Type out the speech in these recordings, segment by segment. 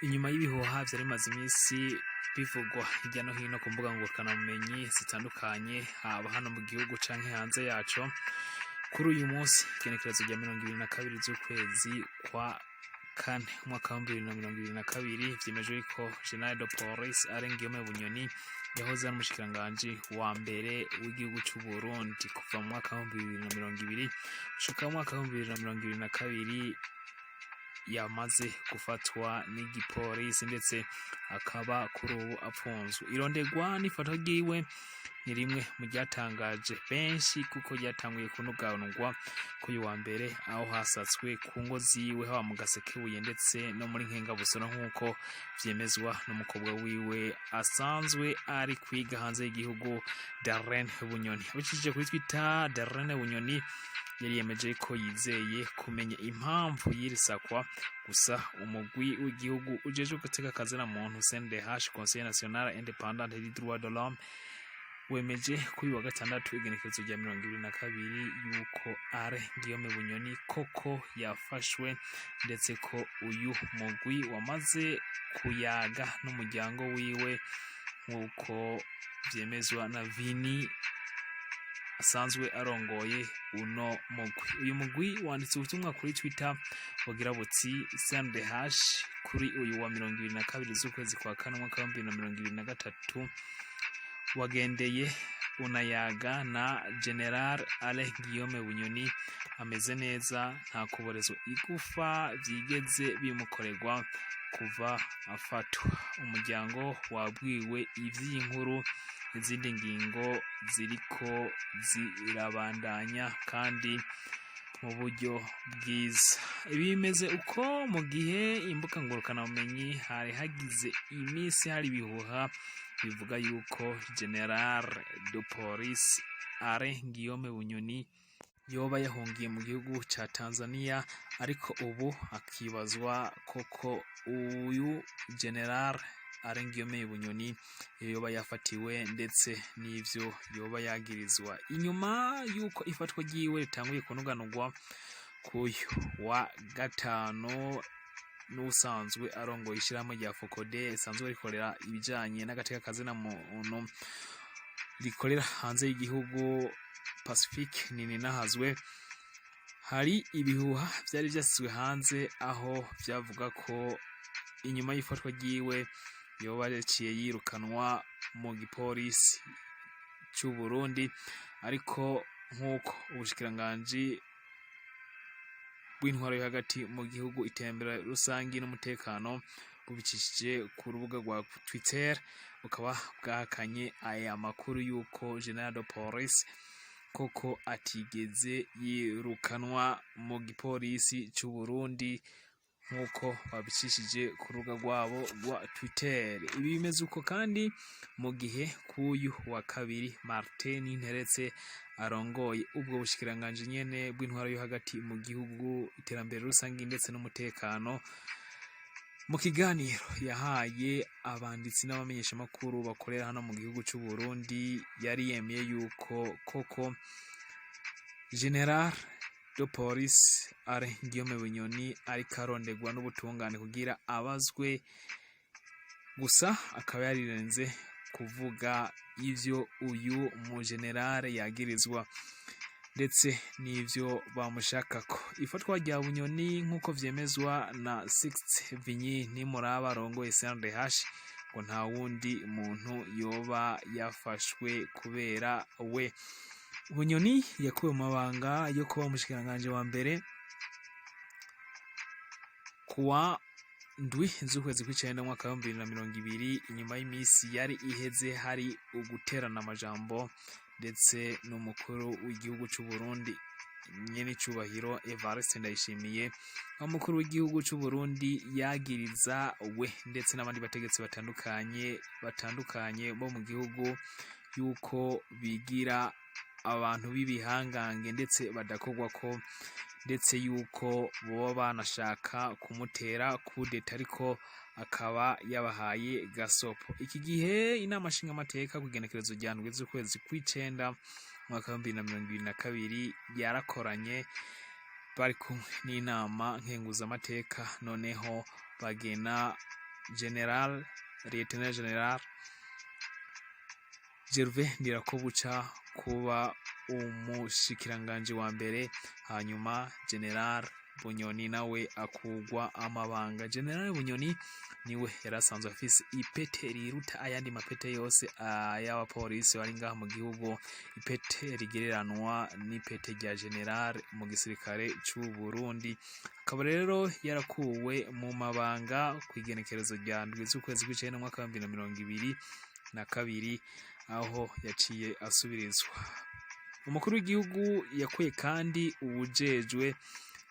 Inyuma y'ibihuha vyari bimaze imisi bivugwa hirya no hino ku mbuga ngurukanabumenyi zitandukanye, haba hano mu gihugu canke hanze yaco, kuri uyu munsi igenekerezo rya 22 z'ukwezi kwa kane umwaka wa 2022, vyemejwe ko General de Police Alain Guillaume Bunyoni, yahoze ari umushikiranganji wa mbere w'igihugu c'u Burundi kuva mu mwaka wa 2020 gushika mu mwaka wa 2022, yamaze gufatwa n'igipolisi, ndetse akaba kuri ubu apfunzwe. Ironderwa n'ifatwa ryiwe ni rimwe mu ryatangaje benshi, kuko ryatanguye kunuganurwa kuri uyu wa mbere, aho hasatswe ku ngo ziwe, haba mu Gasekebuye ndetse no muri Nkengabusoro, nk'uko vyemezwa n'umukobwa wiwe asanzwe ari kwiga hanze y'igihugu, Darlene Bunyoni. Abicishije kuri Twitter, Darlene Bunyoni yari yemeje ko yizeye kumenya impamvu y'iri sakwa. Gusa umugwi w'igihugu ujejwe guteka akazina muntu, CNDH, Conseil National Indépendant des Droits de l'Homme, wemeje kuri uyu wa gatandatu igenekerezo rya 22 yuko Alain Guillaume Bunyoni koko yafashwe, ndetse ko uyu mugwi wamaze kuyaga n'umuryango wiwe, nk'uko vyemezwa na Vini asanzwe arongoye uno mugwi. Uyu mugwi wanditse ubutumwa kuri Twitter bugira buti: "CNDH kuri uyu wa 22 z'ukwezi kwa kane umwaka wa 2023 wagendeye unayaga na General Alain Guillaume Bunyoni. Ameze neza, nta kuborezwa igufa vyigeze bimukorerwa kuva afatwa. Umuryango wabwiwe ivy'iyi nkuru, izindi ngingo ziriko zirabandanya kandi mu buryo bwiza." Ibi bimeze uko mu gihe imbuga ngurukanabumenyi hari hagize iminsi hari ibihuha bivuga yuko General de Police Alain Guillaume Bunyoni yoba yahungiye mu gihugu ca Tanzania, ariko ubu hakibazwa koko uyu General Alain Guillaume Bunyoni yoba yafatiwe, ndetse n'ivyo yoba yagirizwa. Inyuma yuko ifatwa ryiwe ritanguye kunuganurwa kuyu wa gatanu, n'usanzwe arongoye ishirahamwe rya FOCODE risanzwe rikorera ibijanye n'agateka kazina muntu rikorera hanze y'igihugu, Pacifique Nininahazwe, hari ibihuha vyari vyasizwe hanze aho vyavuga ko inyuma y'ifatwa ryiwe yoba yaciye yirukanwa mu gipolisi c'u Burundi. Ariko nk'uko ubushikiranganji bw'intwaro yo hagati mu gihugu, iterambere rusangi n'umutekano bubicishije ku rubuga rwa Twitter, bukaba bwahakanye aya makuru y'uko General de Police koko atigeze yirukanwa mu gipolisi c'u Burundi, nk'uko babicishije ku rubuga rwabo rwa Twitter. Ibi bimeze uko kandi mu gihe k'uyu wa kabiri Martin Ninteretse, arongoye ubwo bushikiranganji nyene bw'intwaro yo hagati mu gihugu, iterambere rusangi ndetse n'umutekano, mu kiganiro yahaye abanditsi n'abamenyeshamakuru bakorera hano mu gihugu c'u Burundi, yari yemeye yuko koko General de Police Alain Guillaume Bunyoni ariko aronderwa n'ubutungane kugira abazwe, gusa akaba yarirenze kuvuga ivyo uyu mu general yagirizwa ndetse n'ivyo bamushakako. Ifatwa rya Bunyoni, nk'uko vyemezwa na Sixte Vinyi Nimuraba arongoye CNDH, ngo nta wundi muntu yoba yafashwe kubera we. Bunyoni yakuwe mu mabanga yo kuba umushikiranganji wa mbere kuwa 7 z'ukwezi kw'icenda umwaka wa 2020, inyuma y'imisi yari iheze hari uguterana amajambo ndetse n'umukuru w'igihugu c'u Burundi, nyen'icubahiro Evariste Ndayishimiye, aho umukuru w'igihugu c'u Burundi yagiriza we ndetse n'abandi bategetsi batandukanye bo mu gihugu yuko bigira abantu b'ibihangange ndetse badakorwako, ndetse yuko boba banashaka kumutera kudeta, ariko akaba yabahaye gasopo. Iki gihe inama nshingamateka ku igenekerezo rya 7 z'ukwezi kw'icenda umwaka wa 2022 yarakoranye bari kumwe n'inama nkenguzamateka, noneho bagena General, Lieutenant General Gervais Ndirakobuca kuba umushikiranganji wa mbere, hanyuma General Bunyoni nawe akugwa amabanga. General Bunyoni niwe yari asanzwe afise ipete riruta ayandi mapete yose y'abapolisi bari ngaha mu gihugu, ipete rigereranwa n'ipete rya general mu gisirikare c'u Burundi. Akaba rero yarakuwe mu mabanga kw'igenekerezo rya 7 z'ukwezi kw'icenda, umwaka wa 2022, aho yaciye asubirizwa. Umukuru w'igihugu yakuye kandi uwujejwe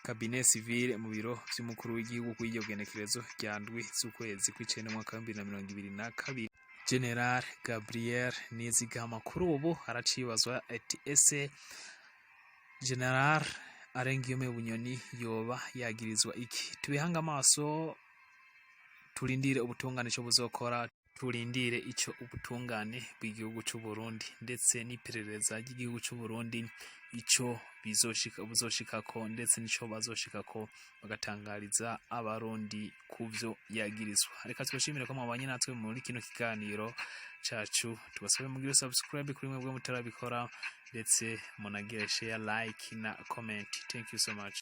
cabinet civil mu biro vy'umukuru w'igihugu kuri iryo genekerezo rya 7 z'ukwezi kw'icenda, umwaka wa 2022, General Gabriel Nizigama. Kuri ubu haracibazwa ati: ese General Alain Guillaume Bunyoni yoba yagirizwa iki? Tubihanga amaso, turindire ubutungane ico buzokora, turindire ico ubutungane bw'igihugu c'u Burundi ndetse n'iperereza ry'igihugu c'u Burundi ico bizoshika, buzoshikako, ndetse n'ico bazoshikako bagatangariza Abarundi kuvyo yagirizwa. Reka tubashimire ko mwabanye natwe muri kino kiganiro cacu. Tubasabe mugire subscribe kuri mwebwe mutarabikora, ndetse munagire share, like na comment. Thank you so much.